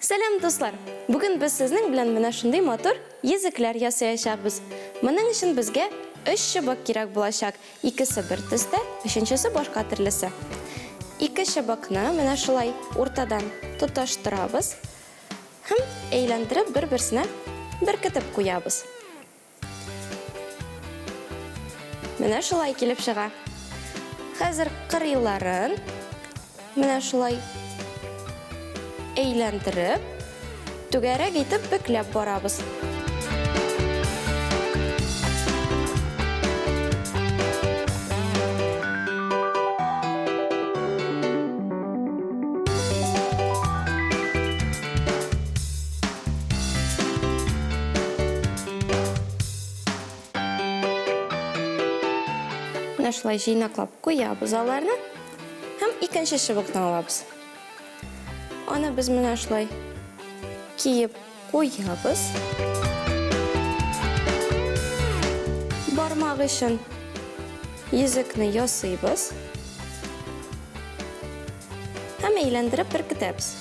Сәлам, дуслар! Бүген без сезнең белән менә шундый матур йөзекләр ясаячакбыз. Моның өчен безгә өч чыбык кирәк булачак. Икесе бер төстә, өченчесе башка төрлесе. Ике чыбыкны менә шулай уртадан тоташтырабыз һәм әйләндереп бер-берсенә беркетеп куябыз. Менә шулай килеп чыга. Хәзер кырыйларын менә шулай әйләндереп, түгәрәк итеп бөкләп барабыз. Менә шулай җыйнаклап куябыз аларны һәм икенче чыбыкны алабыз. Аны без менә шулай киеп куябыз. Бармак өчен йөзекне ясыйбыз. Һәм әйләндереп беркетәбез.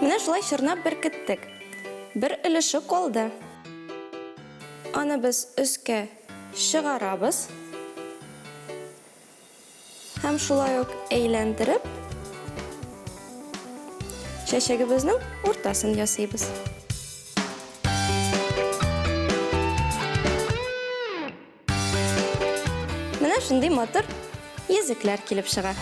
Менә шулай чорнап беркеттек. Бер өлеше калды. Аны без өскә чыгарабыз. Һәм шулай ук әйләндереп, чәчәгебезнең уртасын ясыйбыз. Менә шундый матур йөзекләр килеп чыга.